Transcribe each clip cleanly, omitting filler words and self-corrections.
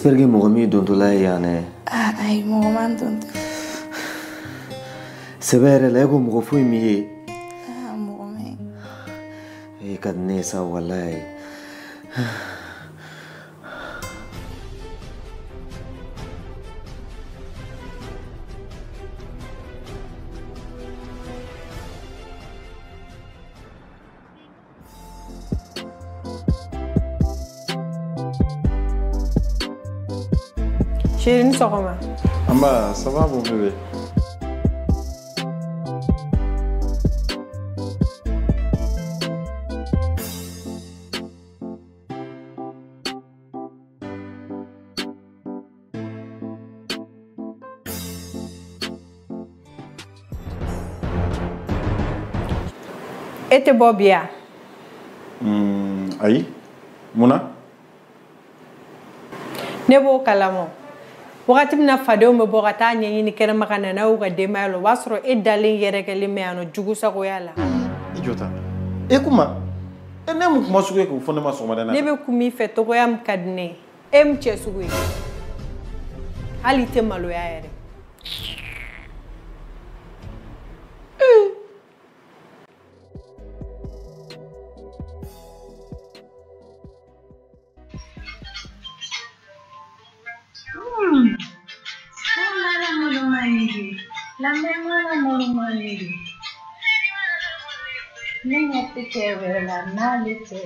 J'espère que mɔgɔ min dontɔla ye yan dɛ. Ah ayi, mɔgɔ man dontɔ. Sɛbɛ yɛrɛ la, e ko mɔgɔ foyi m'i ye. Ah, mɔgɔ ma ye. E ka di ne ye sa walayi. Chérie, ni sɔgɔma. Amba, ça va mon bébé? E tɛ bɔ bi yan? Ayi, mun na? Ne b'o kalama. Wagati min na fadenw bɛ bɔ ka taa ɲɛɲini kɛnɛma ka na n'a y'u ka denbaya la, o b'a sɔrɔ e dalen yɛrɛkɛlen bɛ yan nɔ jugusagoya la. I jɔ tan. E kuma, e ne mun kuma sugu ye k'o fɔ ne ma sɔgɔmada in na? Ne bɛ kun min fɛ togoya min ka di ne ye, e min cɛ sugu ye. Hali i tɛ maloya yɛrɛ. Ne ɲɛ tɛ cɛ wɛrɛ la n'ale tɛ.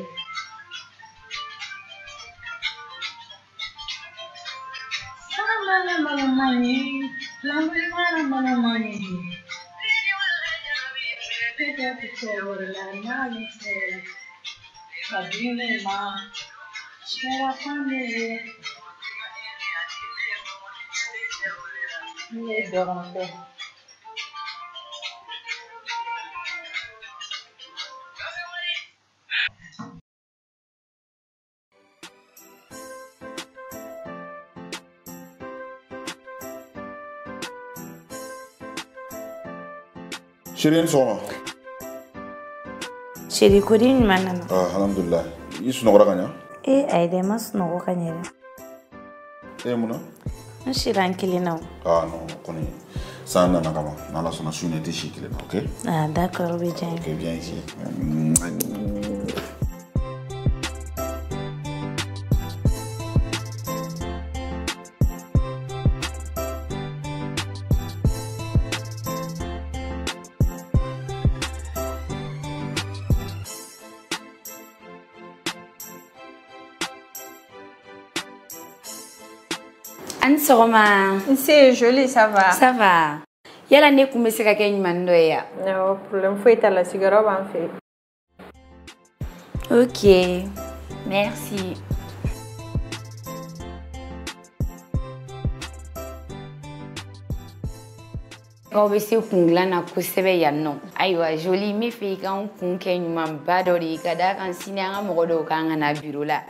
Ne ɲɛ tɛ cɛ wɛrɛ la n'ale tɛ. Ka di ne ma, kɛra fan ne ye. Ne dɔrɔn tɛ. Chérie, ni sɔgɔma. Chérie, ko di ɲuman nana? Ah, alhamdulillah. I sunɔgɔra ka ɲa? Eh, ayi dɛ, n ma sunɔgɔ ka ɲɛ dɛ. E mun na? N sira n kelen na o. Ah non, kɔni san nana ka ban. N'Ala sɔnna su in na i tɛ si kelen na, ok? Ah d'accord, o bɛ diya n ye. Ok, viens ici. Ani sɔgɔma. Nse Jolie, ça va? Ça va. Yala ne kun bɛ se ka kɛ ɲuman dɔ ye ya? Awɔ, problème foyi t'a la, sigiyɔrɔ b'an fɛ. Ok, merci. Aw bɛ se kun dilan na kosɛbɛ yan nɔ. Ayiwa Jolie, n bɛ fɛ i ka n kun kɛ ɲumanba dɔ de ye ka d'a kan sini an ka mɔgɔ dɔw kan ka na bureau la.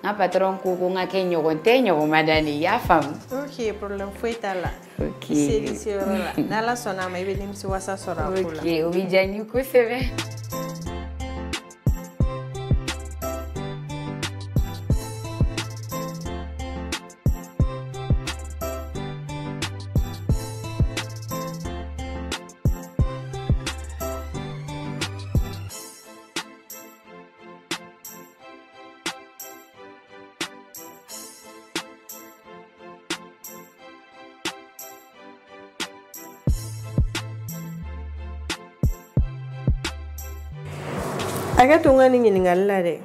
N ka patron ko ko n ka kɛ ɲɔgɔn tɛ ɲɔgɔn ma da de, i y'a faamu? Ok, problème foyi t'a la. Ok. Seli seyɔrɔ la, n'Ala sɔnna a ma i bɛ nimisi wasa sɔrɔ a ko la. Ok, o bɛ diya n ye kosɛbɛ. Hakɛ to n ka nin ɲininkali la dɛ.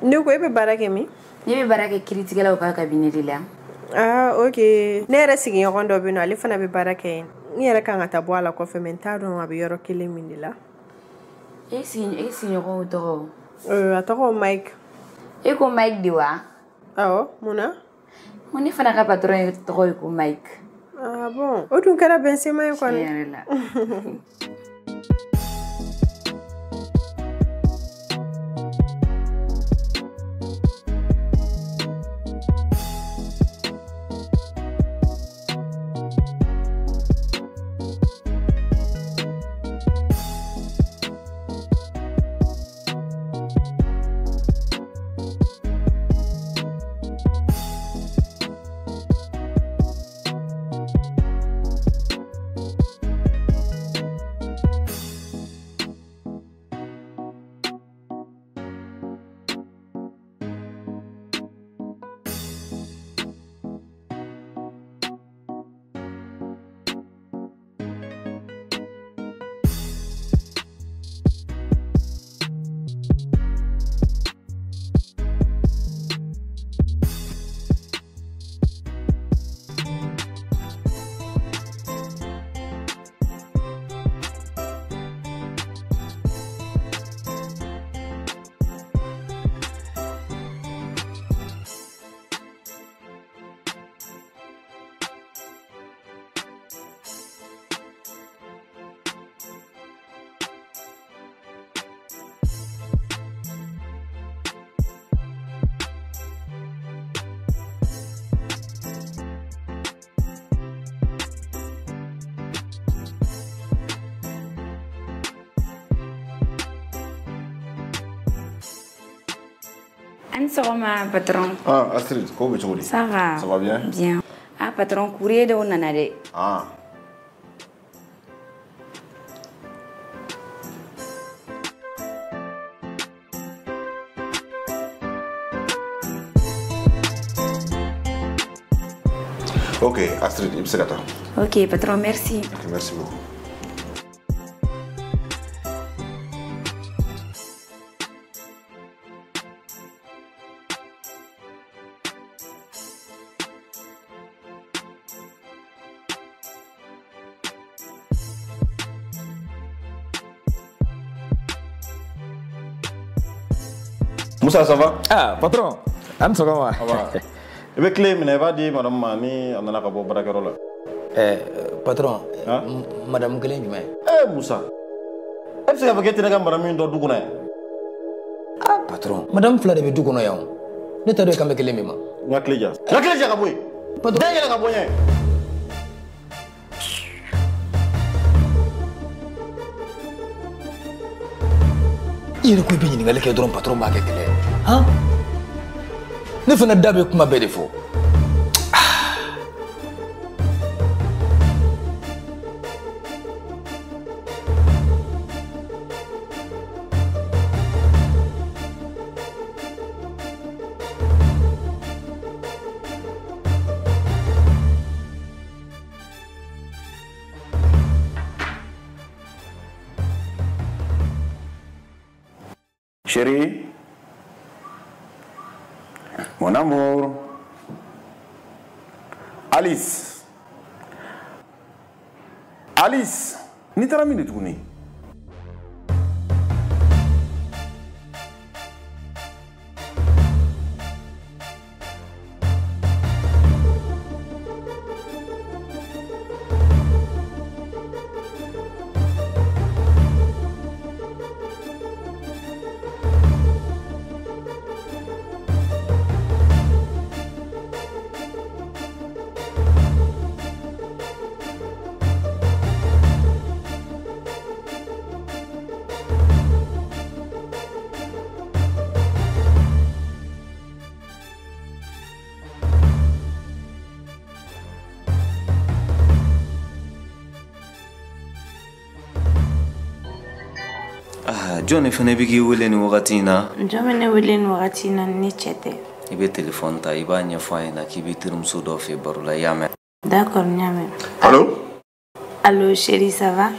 Ne ko e bɛ baara kɛ min? Ne bɛ baara kɛ kiiritigɛlaw ka cabinet de la. Ah ok. Ne yɛrɛ sigiɲɔgɔn dɔ bɛ yen nɔ, ale fana bɛ baara kɛ yen. N yɛrɛ kan ka taa bɔ a la kɔfɛ, mais n t'a dɔn a bɛ yɔrɔ kelen min de la. E sigiɲɔgɔnw tɔgɔ? A tɔgɔ Mike. E ko Mike de wa? Awɔ, mun na? N ko ne fana ka patron tɔgɔ ye ko Mike. Ah bon, o dun kɛra bɛnsenma ye kɔni. Tiɲɛ yɛrɛ la. An sɔgɔma patron. Ah Astrid, ko bɛ cogo di? Ça va. Ça va bien? Bien. Ah patron, courrier dɔw nana dɛ. Ah. Ok, Astrid, i bɛ se ka taa. Ok, patron, merci. Ok, merci beaucoup. Moussa, ça va? Ah, patron, an sɔgɔma. Ça va. I bɛ clé minɛ, i b'a di madame ma ni a nana ka bɔ baarakɛyɔrɔ la. Patron, madame kelen jumɛn? Moussa, e bɛ se k'a fɔ k'e tɛ ne ka madame dɔn du kɔnɔ yan? Ah, patron, madame fila de bɛ du kɔnɔ yan o. Ne t'a dɔn i kan bɛ kelen min ma. N ka clé di yan. N ka clé di yan ka bɔ yen. Patron. Da yɛlɛ ka bɔ n ɲɛ. I yɛrɛ ko i bɛ ɲininkali kɛ dɔrɔn patron b'a kɛ kɛlɛ ye. Han? Ne fana da bɛ kuma bɛɛ de fɔ. Chérie, mon amour, Alice, Alice, ni taara min de tuguni? Jɔn de fana bɛ k'i wele nin wagati in na? Jɔn bɛ ne wele nin wagati in na ni ne cɛ tɛ? I bɛ telefɔni ta, i b'a ɲɛfɔ a ɲɛna k'i bɛ terimuso dɔ fɛ baro la, i y'a mɛn? D'accord, n y'a mɛn. Allo? Allo chérie, ça va?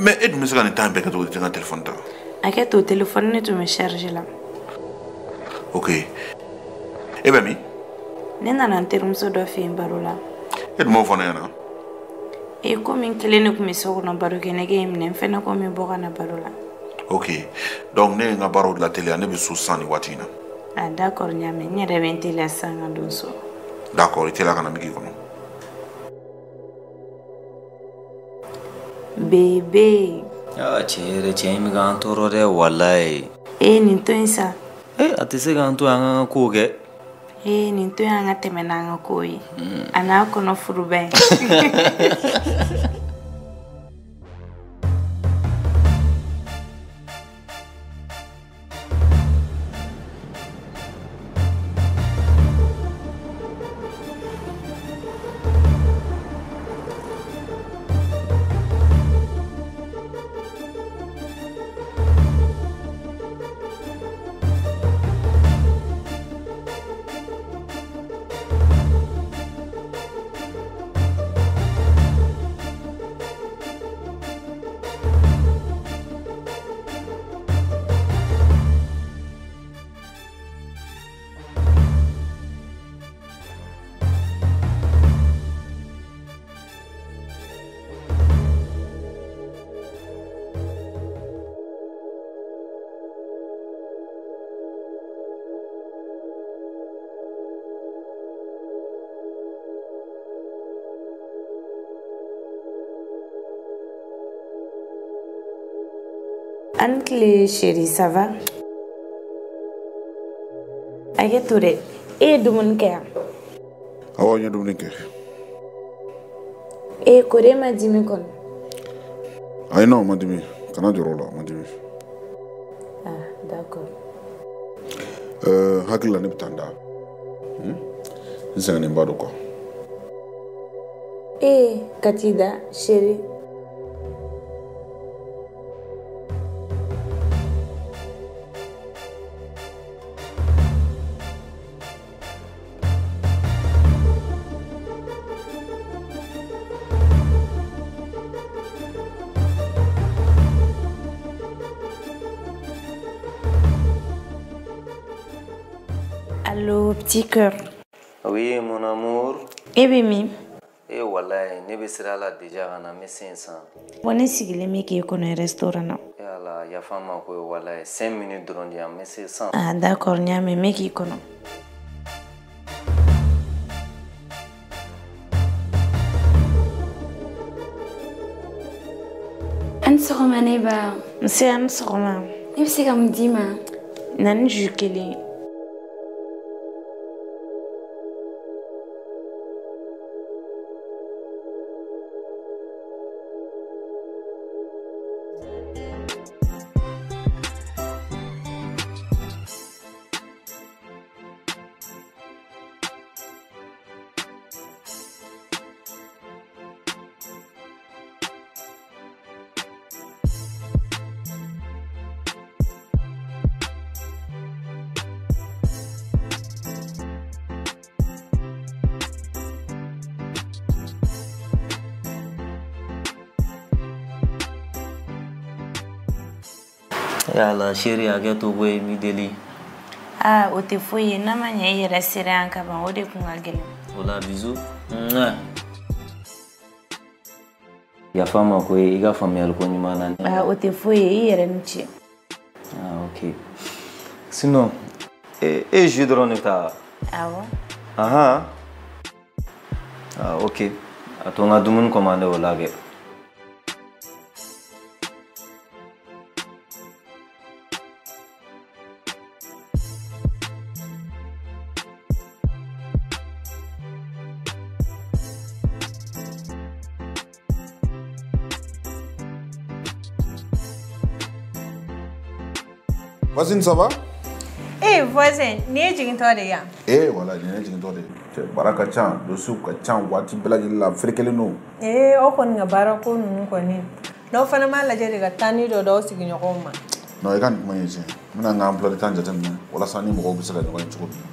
Mais e dun bɛ se ka nin temps bɛɛ kɛ cogo di i tɛ n ka telefɔni ta? Hakɛ to, telefɔni ne tun bɛ charge la. Ok. E bɛ min? Ne nana n terimuso dɔ fɛ yen baro la. E dun m'o fɔ ne ɲɛna? E komi n kelen de tun bɛ so kɔnɔ baro kɛ nege ye minɛ, n fɛnɛ ko n bɛ bɔ ka na baro la. Ok, donc ne ye n ka baaraw lateliya, ne bɛ so sisan nin waati in na. Ah d'accord, n y'a mɛn, n yɛrɛ bɛ n teliya sisan ka don so. D'accord, i teliya ka na n bɛ k'i kɔnɔ. Bébé. Ah cɛ yɛrɛ, cɛ in bɛ k'an tɔɔrɔ dɛ walayi. Ee nin to yen sa. Ee a tɛ se k'an to yan an k'an ka kow kɛ. Ee nin to yen an ka tɛmɛ n'an ka kow ye. A n'a kɔnɔ furuba in. An tile chérie, ça va? Hakɛ to dɛ, e ye dumuni kɛ yan? Awɔ, n ye dumuni kɛ. Ee kori e ma dimi kɔni? Ayi non, ma dimi, kana jɔrɔ o la, ma dimi. Ah d'accord. Hakili la ne bɛ taa n da. N sɛgɛnnenba don quoi. Ee ka t'i da chérie. Allô, petit cœur. Oui, mon amour. Eh bien, mi. Eh, wallahi, ne bɛ sira la déjà ka na n bɛ se yen sisan. Wa ne sigilen bɛ k'e kɔnɔ restaurant na. Eh ala, yafa n ma koyi wallahi, 5 minutes dɔrɔn di yan, n bɛ se sisan. Ah, d'accord, n y'a mɛn, n bɛ k'i kɔnɔ. A ni sɔgɔma ne ba. Nse, a ni sɔgɔma. Ne bɛ se ka mun d'i ma? Na ni jus kelen ye. Yala chérie, hakɛ to koyi n b'i deli. Aa o tɛ foyi ye, n'a ma ɲɛ i yɛrɛ sera yan ka ban o de kun ka gɛlɛn. O la bisous. Yafa n ma koyi i ka faamuyali ko ɲuman na. Aa o tɛ foyi ye, i yɛrɛ ni ce. Ah ok. Sinon e ye jus dɔrɔn de ta? Awɔ. Ahan. Ah ok. A to n ka dumuni commandé o la kɛ. Voisine, ça va? Eh, voisin, ni ye jigintɔ de ye? Eh, voilà, nin ye jigintɔ de ye. Cɛ, baara ka ca, dossier ka ca, waati bɛɛ lajɛlen la, ferekelen don. Eh, aw kɔni ka baara ko ninnu kɔni, n'aw fana m'a lajɛ de ka taa ni dɔ d'aw sigiɲɔgɔnw ma. Non, i ka nin kuma in ye tiɲɛ ye. N bɛna n ka emploi de temps jateminɛ walasa ni mɔgɔw bɛ se ka ɲɔgɔn ye cogo min na.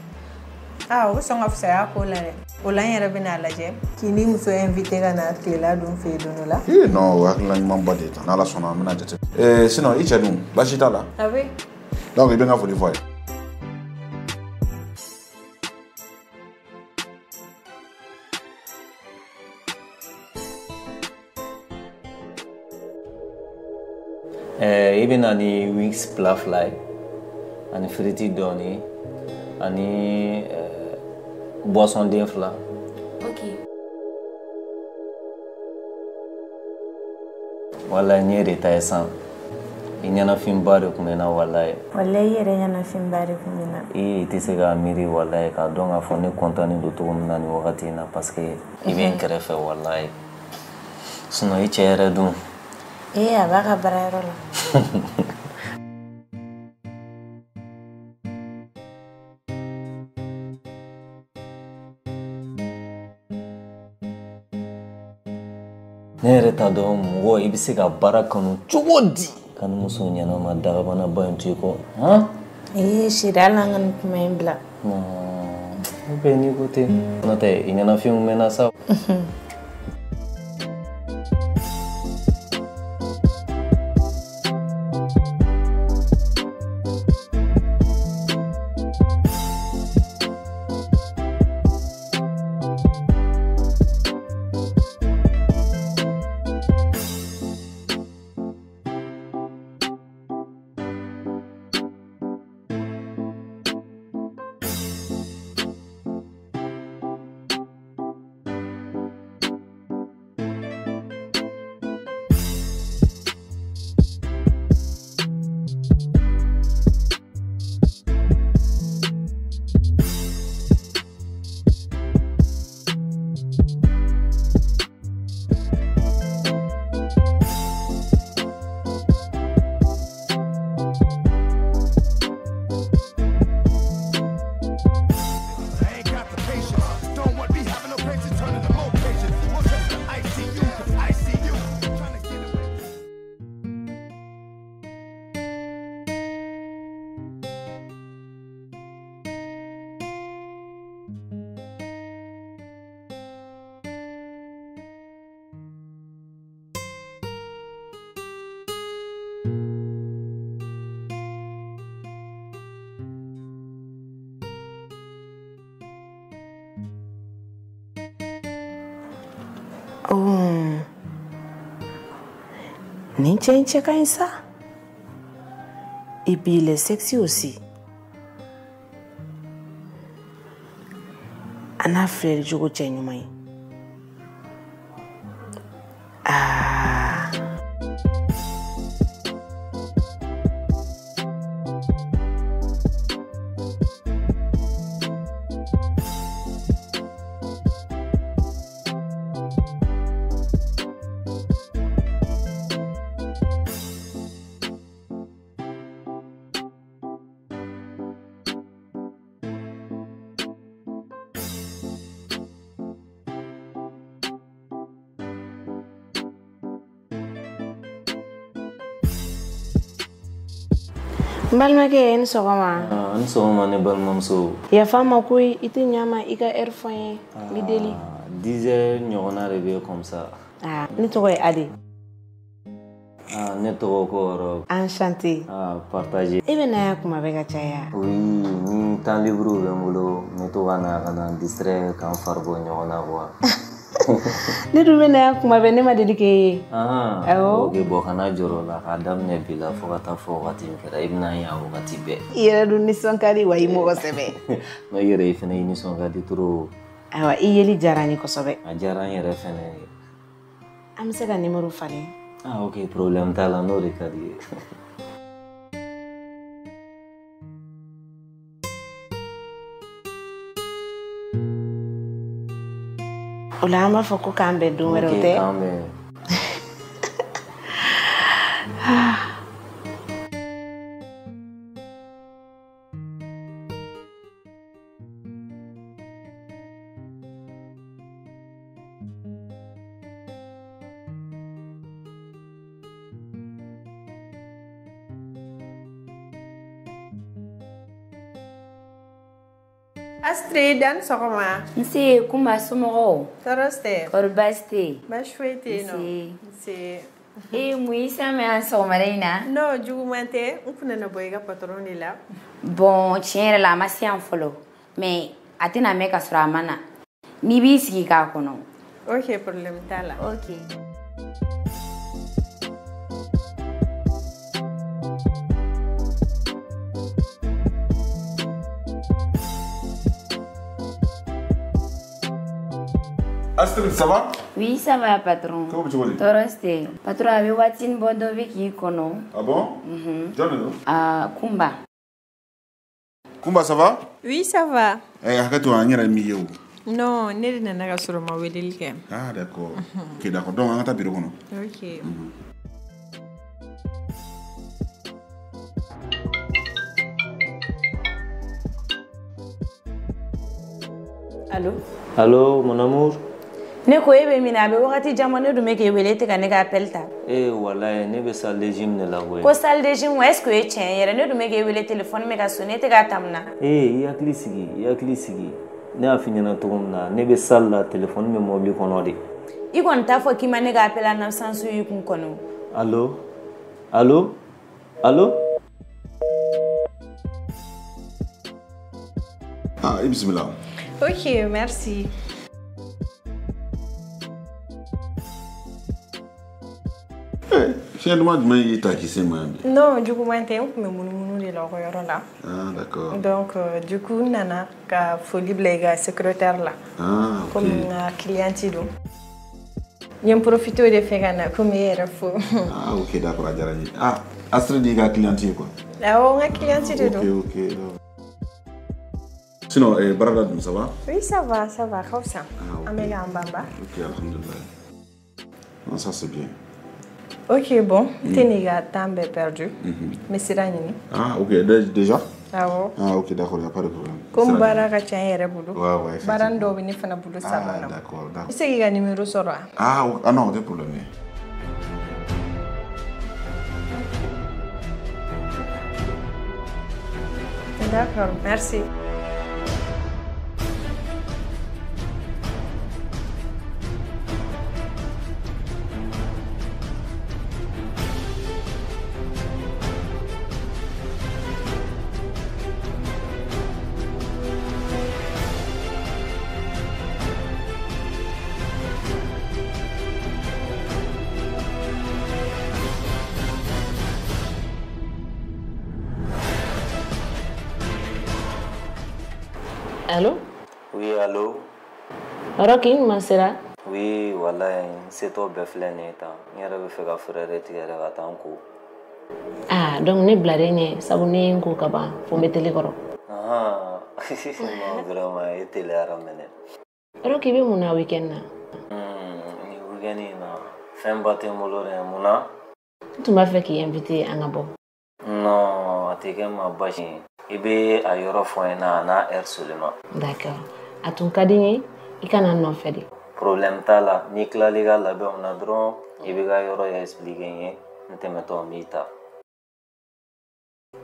Ah, o bɛ sɔn ka fisaya ko la dɛ. O la n yɛrɛ bɛna lajɛ k'i ni muso invité ka na tilela dun fɛ yen don dɔ la. Eh non, o ye hakilina ɲumanba de ye tan. N'Ala sɔnna, an bɛna jate. Eh, sinon i cɛ dun, baasi t'a la? A bɛ. Donc i bɛ n ka foli fɔ a ye. I bɛ na ni wings plat fila ye ani firiti dɔɔni ani boisson den fila. Ok. Walayi n ye de ta ye sisan. I ɲɛnafinba de tun bɛ n na walayi. Walayi i yɛrɛ ɲɛnafinba de tun bɛ n na. I tɛ se k'a miiri walayi k'a dɔn k'a fɔ ne kɔntannen don cogo min na nin wagati in na parce que i bɛ n kɛrɛfɛ walayi. Sinon i cɛ yɛrɛ dun. Ee a b'a ka baarayɔrɔ la. Ne yɛrɛ t'a dɔn mɔgɔ i bɛ se ka baara kanu cogo di? Ka ni muso ɲɛnama dagabanaba in to i kɔ. Han? Ee chérie hali an ka nin kuma in bila. Non, o bɛɛ n'i ko ten. N'o tɛ i ɲɛnafinw mɛnna sa. Oh. Nin cɛ in cɛ ka ɲi sa. Et puis il est sexy aussi. A n'a filɛli cogo cɛ ɲuman ye. Ah. N balimakɛ i ni sɔgɔma. A ni sɔgɔma ne balimamuso. Yafa n ma koyi, i tɛ ɲa n ma i ka heure fɔ n ye, n b'i deli. 10 heures ɲɔgɔnna de bɛ comme ça. Ah, ne tɔgɔ ye Ade. Ah, ne tɔgɔ ko Yɔrɔ. Enchanté. Ah, partagé. E bɛ na yan kuma bɛɛ ka caya. Oui, ni temps libre bɛ n bolo, n bɛ to ka na ka na n distraire ka n fari bɔ ɲɔgɔn na quoi. Ne dun bɛ na yan kuma bɛɛ, ne ma deli k'e ye. Ah, awɔ. Ok, bon kana jɔrɔ o la, k'a daminɛ bi la fo ka taa fɔ wagati min kɛra, i bɛna n ye a wagati bɛɛ. I yɛrɛ dun nisɔn ka di wa i mɔgɔ sɛbɛ. Non, i yɛrɛ i fɛnɛ i nisɔn ka di trop. Ayiwa, i yeli diyara n ye kosɛbɛ. A diyara n yɛrɛ fɛnɛ ye. An bɛ se ka numéro falen? Ah, ok, problème t'a la, n'o de ka di i ye. O la an b'a fɔ ko k'an bɛn don wɛrɛ o tɛ? Ok, k'an bɛn. Astrid, a ni sɔgɔma. Nse, Kunba somɔgɔw? Tɔɔrɔ si tɛ. Kɔri baasi tɛ yen? Baasi foyi tɛ yen nɔ. Nse. Nse. Ee, mun y'i san mɛn yan sɔgɔmada in na? Non, juguman tɛ. N kun nana bɔ i ka patron de la. Bon, tiɲɛ yɛrɛ la a ma se yan fɔlɔ. Mais a tɛna mɛn ka sɔrɔ a ma na. N'i b'i sigi k'a kɔnɔ. Ok, problème t'a la. Ok. Astrid, ça va? Oui, ça va, patron. Comment tu vas? Tɔɔrɔ si tɛ. Patron, a bɛ waatinin bɔ dɔ bɛ k'i kɔnɔ. Ah bon? Mhm. Jɔn de don? Ah, Kunba. Kunba, ça va? Oui, ça va. Eh, hakɛ to an yɛrɛ m'i ye o. Non, ne de nana ka sɔrɔ ma weleli kɛ. Ah, d'accord. Ok, d'accord. Donc, an ka taa bureau kɔnɔ. Ok. Allo? Allo, mon amour. Ne ko e bɛ min na, a bɛ wagati jan bɔ ne dun bɛ k'e wele e tɛ ka ne ka appel ta. Eh, walayi, ne bɛ salle de gym de la koyi. Ko salle de gym wa, est ce que o ye tiɲɛ yɛrɛ? Ne dun bɛ k'e wele téléphone bɛ ka sonner e tɛ k'a ta mun na? Eh, i hakili sigi, i hakili sigi. Ne y'a f'i ɲɛna cogo min na, ne bɛ salle la, téléphone bɛ mobili kɔnɔ de. I kɔni t'a fɔ k'i ma ne ka appel en absence y'i kun kɔnɔ. Allo? Allo? Allo? Ah, i bisimila. Ok, merci. Fiɲɛ duman jumɛn y'i ta k'i se ma yan bi? Non, juguman tɛ, n kun bɛ munumunu de la o yɔrɔ la. Ah, d'accord. Donc, du coup, n nana ka foli bila i ka secrétaire la. Ah, ok. Komi n ka cliente don. N ye n profité o de fɛ ka na komi e yɛrɛ fo. Ah, ok, d'accord, a diyara n ye. Ah, Astrid y'i ka cliente ye quoi? Awɔ, n ka cliente de don. Ok, ok. Sinon, eh, baara dun, ça va? Oui, ça va, ça va, ka fisa. Ah, ok. An bɛ k'an banba. Ok, alhamdoulilah. Non, ça c'est bien. Ok, bon, n tɛ n'i ka temps bɛɛ perdu. N bɛ sira ɲini. Ah, ok, déjà? Awɔ. Ah, ok, d'accord, il n'y a pas de problème. Komi baara ka ca n yɛrɛ bolo. Ouais, ouais, Baara dɔw bɛ ne fana bolo salon Ah, na. d'accord, I d'accord. bɛ se k'i ka numéro sɔrɔ wa? Ah, ah non, o tɛ problème ye. D'accord, merci. Allô? Oui, allô? Rocky, ɲuman sera? Oui, walayi, n setɔ bɛɛ filɛ nin ye tan. N yɛrɛ bɛ fɛ ka fɛɛrɛ tigɛ yɛrɛ ka taa n ko. Ah, donc ne bilalen ɲɛ, sabu ne ye n ko ka ban, fo n bɛ télé kɔrɔ. Ahan, non, vraiment, e teliyara mɛnɛ. Rocky, i bɛ mun na week-end na? Nin week-end in na, fɛnba tɛ n bolo dɛ, mun na? N tun b'a fɛ k'i inviter an ka bɔ. Non, a tɛ kɛ n ma baasi ye. I bɛ a yɔrɔ fɔ n ɲɛna a n'a heure seulement. D'accord. A tun ka di n ye i ka na n nɔfɛ de. Problème t'a la, n'i tilal'i ka labɛnw na dɔrɔn, i b'i ka yɔrɔ expliquer n ye, n tɛmɛtɔ n b'i ta.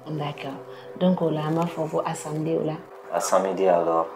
D'accord. Donc o la an b'a fɔ ko a samedi o la. À samedi alors.